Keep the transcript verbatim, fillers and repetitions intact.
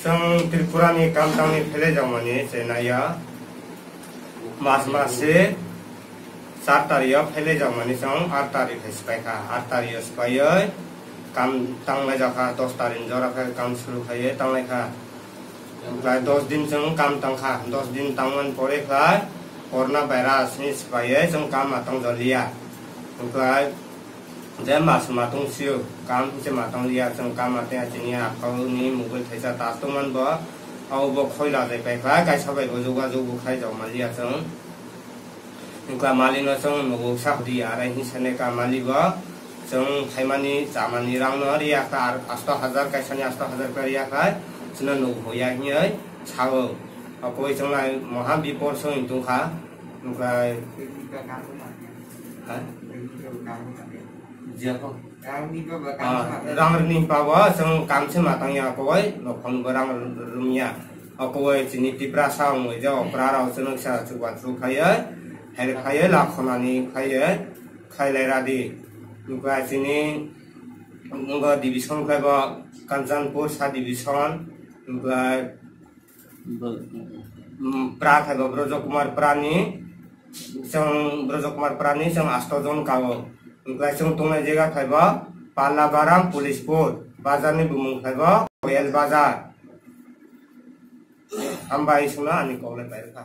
Chwng Tripura ni kam tangni phele jangmani chenaiya mas masi char tario phele jangmani chwng aat tarik hai sipai kha. Aat tario sipaioi kam tanglai jakha, dos tarik jora khe kam suru khaioi tanglai kha. Omoklai dos din chwng kam tangkha, dos din tangmani pore khlai corona virus ni sipaioi chwng kam ma tong joliya. Omoklai je mas ma tong sio, kam se ma tong liya, chwng kam ma tong chini akhao ni mobile thaisa tas tong man bo, abo bo khoi la jai pai khlai, kaisa bai bo jogajog bo khlai jok ma liya chwng. Wngkha mali no chwng nugo sa hudi arai hin sene ka mali bo chwng phaimani chamani rang no riya kha ar asto hajar kaisa ni asto hajar khe riya kha chwngno nugo ya hinwi sao. Akoi chwng lai moha bipor song tong kha wngkha. Ha? Jia ko. Ah, rang rini pa bo chwng kam se ma tang ya koi, nokhon bo rang rumya. Okoi chini Tiprasa wngwi je okra rok chwng sa chuba chu khaiye, hai khaiye lakhonani khaiye, khailai radi. Wngkha chini wngkha division khlai bo Kanchanpur sa division, wngkha, mm, pra khlai bo Brojo Kumar Prani, chwng Brojo Kumar Prani chwng asto jon kao. Wngkha chwng tongnai jaga khlai bo Pallabaram Police Post, bazar ni bumung khlai bo Koyel Bazar. Hambai sungna ani kok le pairwkha.